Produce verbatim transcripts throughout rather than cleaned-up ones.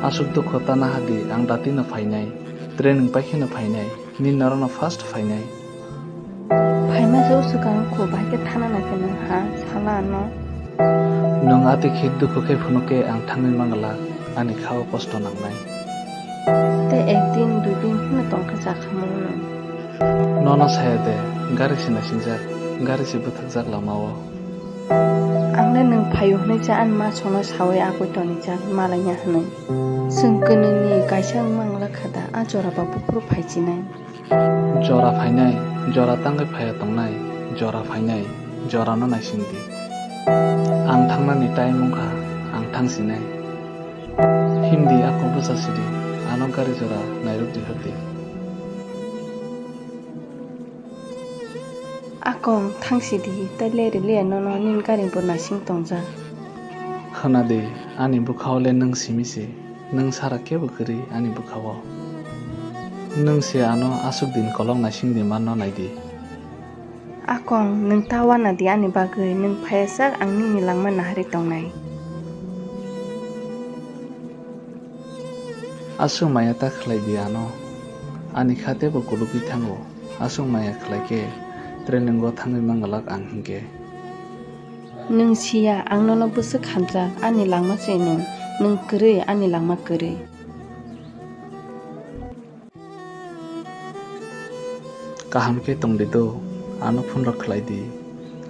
Aswk dukho ta naha di, ang datino phainai, training pai kheno phainai, nini norokno first phainai. Phaima se uswkang kho, bahai khe thana nai khe nwng ha sala ano. Nwng atwi khe dukhu khe phunuk khe ang thangwi mangala, ani kha-o kosto nangnai. Tei ekdin duidin phano tong khe cha khamu nwng. Nono saya de, gari se naisingjak, gari se bwthakjak lama-o. Ang le nwng phaio hwnwi cha ani ma songno saui agoi tonijak malaina hwnwi. Chwng kwnwini kaisa wngma wngla kha da, a jora ba buphuru phaichinai. Jora phainai, jora tangwi phaiya tongnai, jora phainai, jorano naising di. Ang thangnani time wngkha, ang thangsinai. Himdi ako bwsa sidi, ano gari jora nairwk di hwrdi. Akong, thangsidi, tei leri liya nono nini gari bo naising tongjak. Khwnadi, ani bwkhao le nwng simi se, nwng sara kebo kwrwi ani bwkhao. Nwng se ano aswk din kolok naising di manno naidi. Akong, nwng ta wanadi ani bagwi, nwng phaiya sak ang nini langma naharwi tongnai. Aswk maya ta khlai di ano, ani kha teibo kulugwi thango. Aswk maya khlai khe, training-o thangwi manglak ang hinkhe. Nwng siya, ang nono bwswk hamjak, ani langma se nwng, nwng kwrwi, ani langma kwrwi. Kaham khe tong di do, ano phone rok khlai di,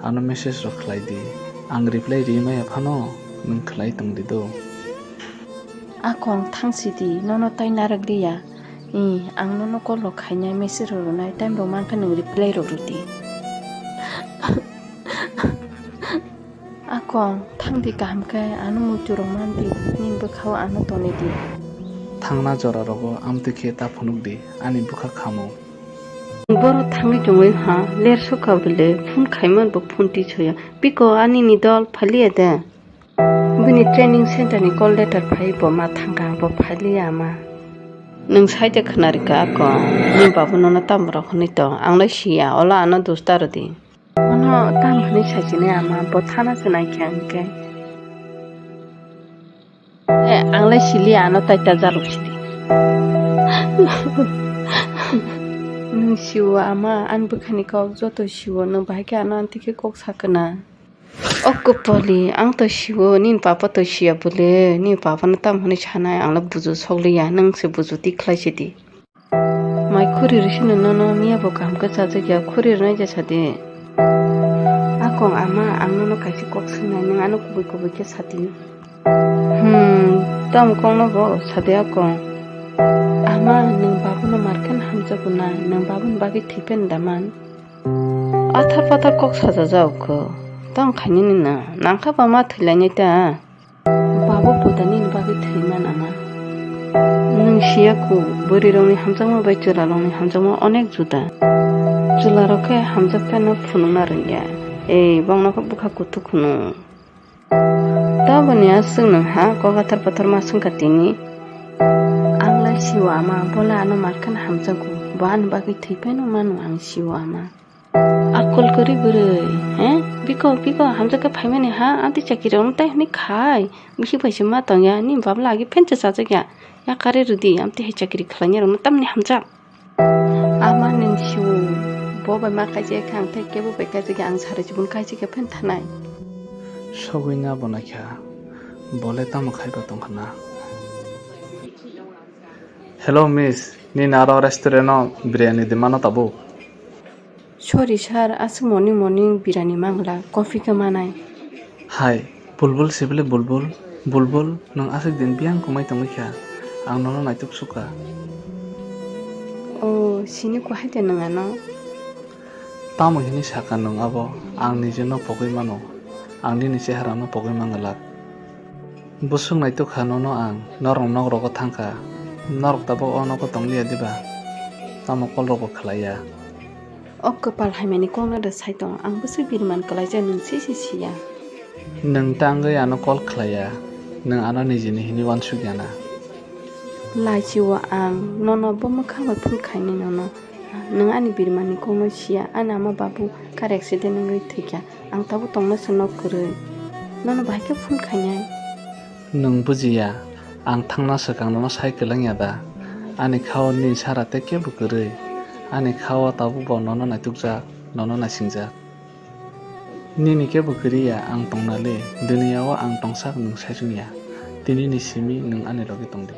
ano message rok khlai di, ang reply ri maya phano nwng khlai tong di do. Akong thangsi di, nono tai narwk liya. I, ang nono call rok khainai, message rok rwnai, time rok mankha nwng reply rok rwdi. Akong, thangdi kaham khe, ano muitu rok mandi, nini bwkhao ano tonidi. Thangna jora rogo amtwi khe ta phunukdi, ani bwkha khamo. Borok thangwi tongwi ha, ler sokha bwle, phone khaiman bo phone twi soya. Piko anini dol phaliya de. Bini training center ni call letter phai bo ma thangkha, bo phaliya ama. Nwng saide khwnarikha ako, nini babu nono tamo rok hwnwi tong, ang lai siya, ola ano dos ta rwdi. Ano tam hwnwi saichini ama, bo thana se naikha hinkhe. Eh, ang lai siliya, ano tai ta jaluk sidi. Nwng siwo ama, ani bwkhani kok joto siwo, nwng bahai khe ano amtwi khe kok sakana. O kwpali, ang to siwo, nini papa to siya bwle, nini papa no tam hwnwi sanai, ang le buju sokliya, nwng se buju tik khlai sidi. Mai khuri rwsino nono miya bo kaham khe chajak ya, khuri rwnai ja sadi. Akong ama, ang nono kaisa kok swngnai, nwng ano kubui kubui khe sadi. Hmm, tamo kongno bo sadi akong. Ama, nwng babuno mar khe hamjago na, nwng babuni bagwi thwi pen da man. Athar pathar kok sajajak kho. Tong khainani na, nangkha ba ma thwilainai ta. Babu buda nini bagwi thwi man ama. Nwng siya kho, bwrwi rokni hamjakma bai chwla rokni hamjakma onek juda. Chwla rok khe hamjak phano phunukna rwngya. Ei, bongno khe bwkha kuthuk hwno. Taboni aswk nwng ha kok athar pathar ma swngkha tini. Ang lai siwo ama, bola ano mar khe hamjago. Bo ani bagwi thwi phano mano ang siwo ama. Akol kwrwi bwrwi, he? Biko, biko, hamjak khe phaimani ha, amtwi chakiri rokno tai hwnwi khai. Bisi bai se ma tongya, nini baba lagi phen cha chajak ya. Ya kare rwdi, amtwi hai chakiri khlainai rokno tamni hamjak. Ama nwng siwo, bo bai ma kaijak khe ang tei kebo bai kaijak khe ang sari chibun kaijak khe phen thanai. Sogwi na bo naikha, bo le tamo khaiba tongkha na. Hello miss, nini aro restaurant o biryani de mano tabuk? Sorry sir, aswk morning morning biryani mangla, coffee khe manai. Hai, Bulbul sibole Bulbul, Bulbul, nwng aswk din biyang kwmai tongwi kha, ang nono naituk sukha. O, sini kwhai de nwng ano? Tamo hini sakha nwng abo, ang nijeno pogwi mano, ang nini cheharano pogwi manglak. Bwswk naituk kha nono ang, norok nok rogo thangkha, norok tabuk o nogo tongliya diba? Tamo call rokbo khlaiya. O kwpal hamyani kokno da sai tong, ang bwswk biriman kwlaijak nwng se se siya. Nwng tangwi ano call khlaiya, nwng ano nijini hinwi uansukya na. Laichio ang nono bo mwkhang bai phone khainai nono. Nwng ani birimani kokno siya, ani ama babu car accident wngwi thwikha. Ang tabuk tongna se nok kwrwi. Nono bahai khe phone khainai. Nwng bujiya, Ang thangna swkang nono sai kwlangya da? Ani kha-o nini sara tei kebo kwrwi. Ani kha-o tabukbo nono naitukjak, nono naisingjak. Nini kebo kwrwi ya ang tongna le, duniya-o ang tongsak nwng saichung ya. Tinini simi nwng ani logi tong di.